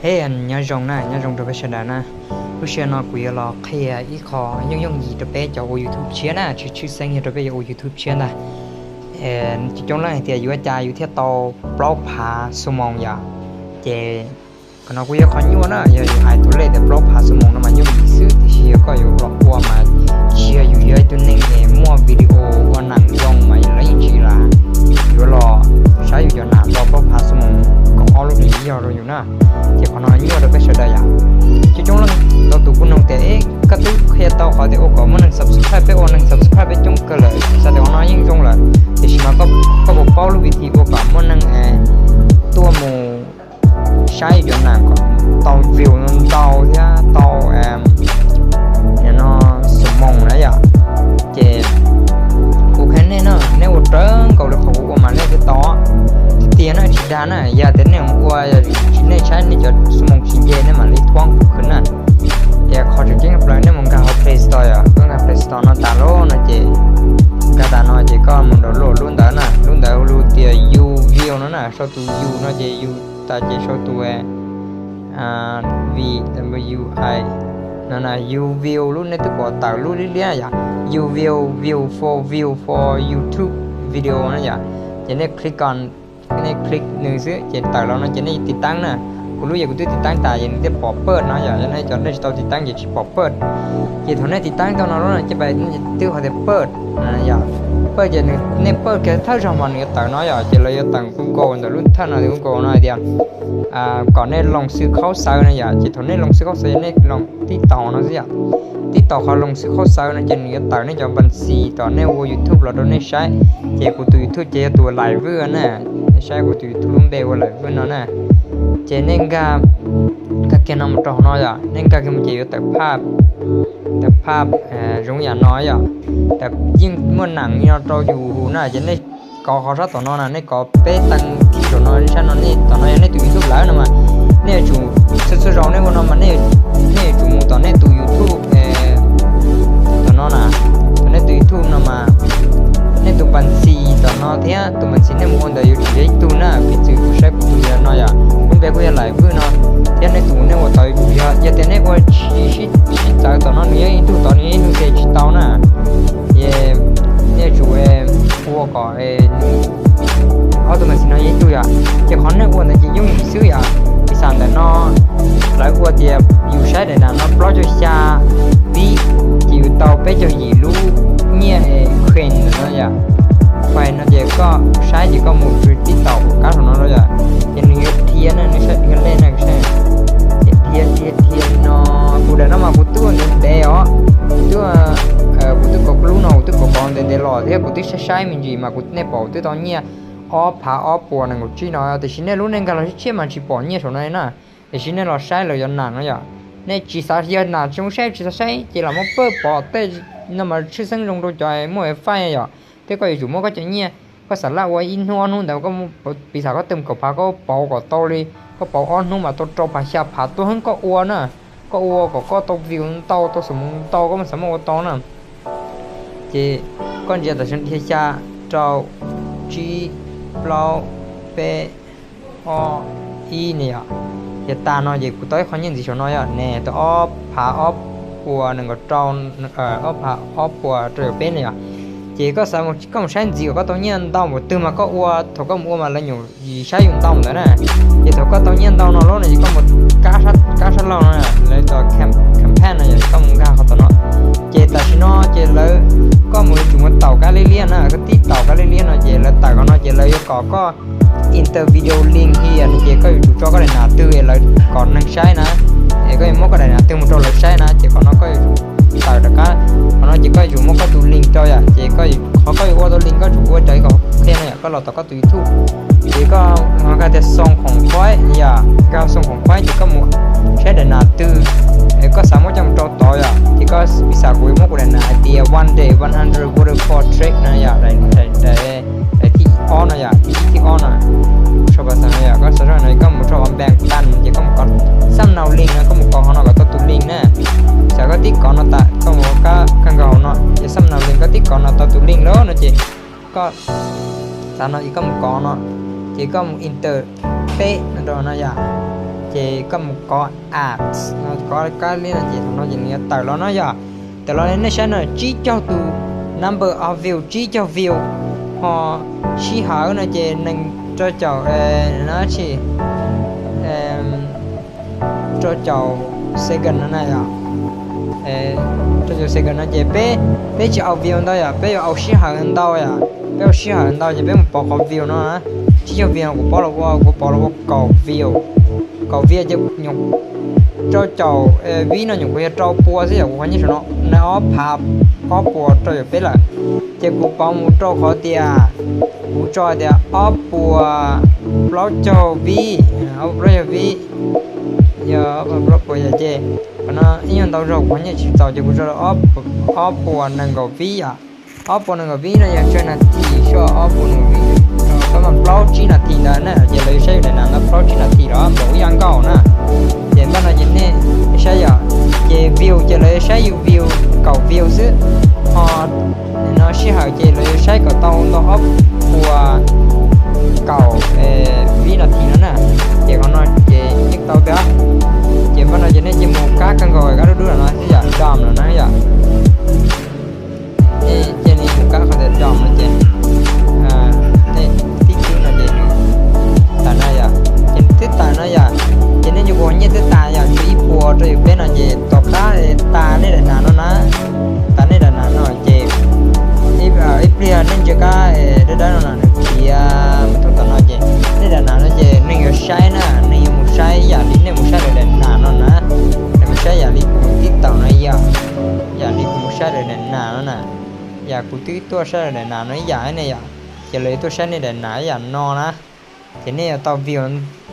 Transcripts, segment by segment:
Hej, nyob zoo na, nyob zoo rau peb sawv daws na. Lub sij hawm no kuv yuav los qhia ib qho yooj yooj yim rau peb cov ua YouTube tshiab na, tshwj tshwj xeeb yog rau peb cov ua YouTube tshiab ntag. Coob coob leej hais tias yuav ua cas yus thiaj tau plaub phav xuab moos yom. Ces qhov no kuj yog qhov nyuaj na, yog yus hais tus lej tias plaub phav xuab moos no mas yooj yim xwb, tiam sis yog koj yuav los ua mas tsis yog yus yog ib tug neeg es muaj video ua nam zoo mas lawv yeej tsis lam yuav los saib yus cov nam tau plaub phav xuab moos kaum ob lub hlis ib yog rau yus na. Ces qhov no nyuaj rau peb sawv daws yom. Coob coob leej tau tus kuj nug tias, koj twb qhia tau qhov tias ua kom muaj neeg subscribe, peb ua neeg subscribe peb coob kawg lawm, xav tias qhov no yeej zoo lawm, tiam sis mas koj puas paub lub vim thi ua kom muaj neeg tuaj mus saib cov nam kom tau view ntau thiab tau no xuab moos na yom. Ces kuv qhia nej no, nej ua raws nkaus li qhov kuv ua mas nej thiaj tau. Tiag tiag na, tsis dag na, yog tias nej mus ua tsis, nej saib nej cov xuab moos tsis nce nej mam li thuab kuv khwv na. Ces qhov tseem ceeb plaws nej mus nkag hauv Play Store yom, koj nkag Play Store no tas lawm no ces, nkag tas no ces koj mus download lub ntawd na, lub ntawd hu lus tias YouView no na, sau tus You no ces You tas ces sau tus V W I no na, YouView lub, nej twb pom tawm lub liab liab yom, YouView, view for, view for YouTube video no yom. Ces nej click on, nej click nws xwb ces tawm los no ces nej tiv taab na. Kuv lub ces kuv twb tiv taab tas ces nws thiaj pom pawj no yom, yog nej cov nej tsis tau tiv taab ces tsis pom pawj. Ces thaum nej tiv taab tau no lawm no ces pais twb qhov tias pawj yom, pawj ces nej pawj kiag thawj zaug mas nws yuav tawm no yom, ces lawv yuav tawm Google ntawm lub thawj no, Google no hais tias kom nej loos xwb khaub xawv no yom. Ces thaum nej loos xwb khaub xawv ces nej loos tib taus no xwb yom. Tib taus qhov loos xwb khaub xawv no ces nws yuav tawm nej cov npa xis tom nej ua YouTube los rau nej saib. Ces kuv tus YouTube ces yog tus Lais Vwj na, nej saib kuv tus YouTube lub npe ua Lais Vwj no na. Ces nej nkag, nkag kiag no mus rau hauv no yom, nej nkag kiag mus ces yuav tawm phaj, tawm phaj zoo yam no yom. Yeej muaj nam no rau yus na, ces nej kov qhov sab tom no na, nej kov peb teev thib saum no, sab no nej tom no yog nej tus YouTube lawm no mas nej yuav tsum, txhua txhua zaus nej ua no mas nej yuav tsum mus tom nej tus YouTube tom no na, tom nej tus YouTube no mas nej tus npa xis tom no thiab tus npa xis nej mus ua ntawd yuav tsum yog ib tug na, piv txwv kuv saib kuv tus yog no yom, lub npe kuj yog Lais Vwj no, thiab nej tus nej ua tau yuav tsum yog, yog tias nej ua tsis sib txawv tom no nws yeej ib tug tod nws yeej ib tug ces tsis tau na. Ces nej yuav tsum ua kom ob tug npa xis no yog ib tug yom. Ces qhov nej ua ntawd ces yooj yim xwb yom. Piv xam ntawm no lawv ua tias yus saib daim nam no plaub caug xya vib ces yus tau peb caug yim lub nyiaj coin no yom. Coin no ces koj saib ces koj mus tib taus kab saum no rau yom, ces nws yuav dhia na, nej saib dhia lej na, ces dhia dhia dhia li no. Kuv daim no mas kuv twb ua ntev ntev os, kuv twb, kuv twb kov lub no kuv twb kov kov ntev ntev los thiab kuv twb saib saib me ntsis mas kuv, nej pom kuv twb tau nyiaj ob phav ob puas nees nkaum tsib no, tiam sis nej lub nej nkag los tshiab tshiab mas tsis pom nyiaj saum no na. Tiam sis nej los saib lawv cov nam no yom, nej tsis xav yog nam zoo saib tsis xav saib ces los muab pawj pom tej no mas tshwj xeeb zoo rau cov muaj faij yom. Thiab koj yuav tsum muab koj cov nyiaj, koj xam laj ua ib hnub ob hnub ntawd, piv xam koj twb kaum phav koj pauv kom tau li, koj pauv ob hnub mas tau rau phav xya phav tuaj heev koj ua na. Koj ua kom koj tau view ntau tau xuab moos ntau koj mam xav muab ua tau na. Ces koj ntsia tam sim no dhia xya, rau, tsib, plaub, peb, ob, ib ne yom. Ces tag no ces kuv tau ib qho nyiaj ntxiv saum no yom, ne tau ob phav ob puas nees nkaum rau, ob phav ob puas rau caum peb ne yom. Ces koj xav, koj mus saib ntxiv kom koj tau nyiaj ntau npaum twg mas koj ua, thaum koj mus ua mas lawv nyuam yim saib yus ntau ntawd na. Ces thaum koj tau nyiaj ntau no lawm no ces koj mus kab sab laug no, lawv tias campaign no yom, koj mus nkag qhov tom no. Ces tam sim no ces lawv, koj mus yuav tsum mus taus kab liab liab na, koj tib taus kab liab liab no ces lawv tawm qhov no ces lawv yuav kom koj enter video link here no ces koj yuav tsum tso koj daim nam twg es lawv kom neeg saib na, es koj yuav muab koj daim nam twg mus rau lawv saib na, ces qhov no koj yuav tsum tawm rov qab, qhov no ces koj yuav tsum muab koj tus link rau yom, ces qhov koj yuav ua tau link koj tsum ua raws li qhov qhia no yom, koj los tom koj tus YouTube. Ces koj nkag tias xoo khoom khuaib yom, nkag xoo khoom khuaib ces koj mus saib daim nam twg es koj xav muab coj mus rau tod yom, ces koj piv xam kuv yuav muab kuv daim nam hais tias one day one hundred waterfall trek no yom, daim thib ob no yom, thib ib thib ob no. Sau pas tas no yom, koj xav no koj mus rau bank tan ces koj mus kov xab nau link no, koj mus kov qhov no kom tau tus link na. Xav koj tib kov no tas koj mus kab kag nkaus no ces xab nau link koj tib kov no tau tus link lawm no ces koj, xav no es koj mus kov no, ces koj mus enter peb no rau no yom. Ces koj mus kov ads no, kov kab li no ces thaum no ces nws yuav tawm los no yom. Tawm los nej saib no, tsib caug tus number of view, tsib caug view, ho sij hawm no ces nees rau caum, no tsis, rau caum second no na yom. Rau caum second no ces peb, peb tsis au view ntau yom, peb yuav au sij hawm ntau yom. Peb au sij hawm ntau ces peb mus pov qhov view no na. Tsib caug view no kuv pov los ua, kuv pov los ua kaum view. Kaum view ces rau caum vib no nyuam qhuav yog rau pua xwb yom, kuv qhov nyiaj saum no na ob phav ob puas rau caum peb lawm. Ces kuv pov mus rau qhov tias kuv tso tias ob puas plaub caug vib, ob puas plaub caug vib, yog ob puas plaub puas yom, ces qhov no ib nyuag ntau zog kuv qhov nyiaj tsis txaus ces kuv tso ob puas nees nkaum vib yom. Ob puas nees nkaum vib no yog tsawg nas this, ob puas nees nkaum vib, tau mas plaub tsib nas this ntawd na, ces lawv yuav saib yus daim nas ntawd plaub tsib nas this los npaum ib yam nkaus na. Ces npaj no ces nej saib yom, ces view ces lawv yuav saib yus view kaum view xwb, ho no sij hawm ces lawv yuav saib kom tau ntau ob puas kaum vib nas this no na. Ces qhov no ces yeej tau tiag. Ces npaj no ces nej cia mus kab kawg nkaus kab dub dub no xwb yom, done no na yom. Nej cia li mus kab qhov tias done no ces nej tib tib no ces tawm no yom, ces twb tawm no yom. Ces nej nyuam qhuav nyiaj twb tas yom, tshuav ib puas rau caum peb no ces tom qab tas nej daim nas no na, tas nej daim nas no ces ib pliag nej ntsia kab dawb dawb no los nws khiav mus thooj tom no ces nej daim nas no ces neeg yuav saib na, neeg yuav mus saib yam li nej mus saib lawv daim nas no na. Neeg mus saib yam li kuv tib taum no yom, yam li kuv mus saib lawv daim nas no na, yam kuv twb tuaj saib lawv daim nas no ib yam ne yom. Ces lawv yuav tuaj saib nej daim nas ib yam no na. Ces nej yuav tau view,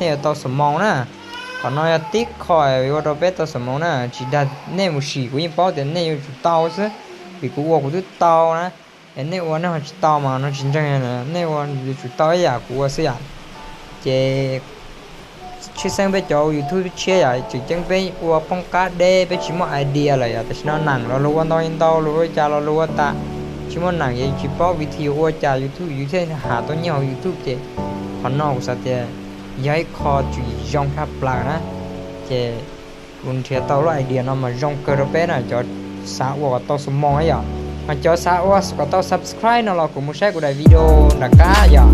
nej yuav tau xus moo na. Qhov no yog tib qho ua rau peb tau xus moo na, tsis dag nej mus sim kuv yeej paub tias nej yuav tsum tau xwb, vim kuv ua kuv twb tau na. Es nej ua nej ho tsis tau mas no tsis ntseeg, nej ua yuav tsum tau ib yam kuv ua xwb yom. Ces tshwj xeeb peb cov YouTube tshiab yom, tseem ceeb peb ua poob qab deb, peb tsis muaj idea lawm yom. Tam sim no neem los luag ua ntau li ntau, luag ua cas los luag ua tas, tsis muaj neem ces tsis paub vim twg yuav ua cas YouTube yus thiaj has tau nyiaj hauv YouTube. Ces qhov no kuv xav tias yog ib qho tswm yim zoo tshaj plaws na. Ces kuv nrhiav tau lub idea no mas zoo kawg rau peb na, cov xav ua kom tau xus moo na yom. Mas cov xav ua kom tau subscribe no los kuv mus saib kuv daim video nram qab yom.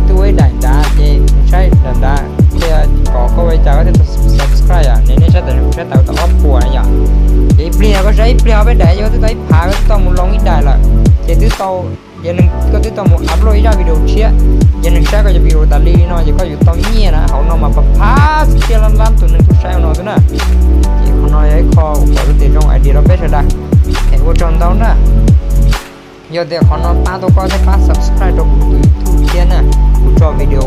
Twb ua ib daim nrad ces mus saib nram nrad, qhia kom koj ua li cas koj thiaj tau subscribe yom. Nej saib tas, kuv saib tas tau ob puas na yom. Ces ib pliag koj saib ib pliag ob peb daim ces koj twb tau ib phav, koj twb tau mus loo ib daim lawm. Ces twb tau, yog koj twb tau mus upload ib zaj video tshiab, yog neeg saib koj cov video tas li no ces koj yuav tau nyiaj na, hauv no mas pab phav txhiab lab lab tus neeg tuaj saib hauv no xwb na. Ces qhov no yog ib qho kuv pom tias zoo idea rau peb sawv daws. Es ua tsaug ntau na. Yog tias qhov no pab tau koj thiab pab subscribe rau kuv tus YouTube thiab na, kuv tso video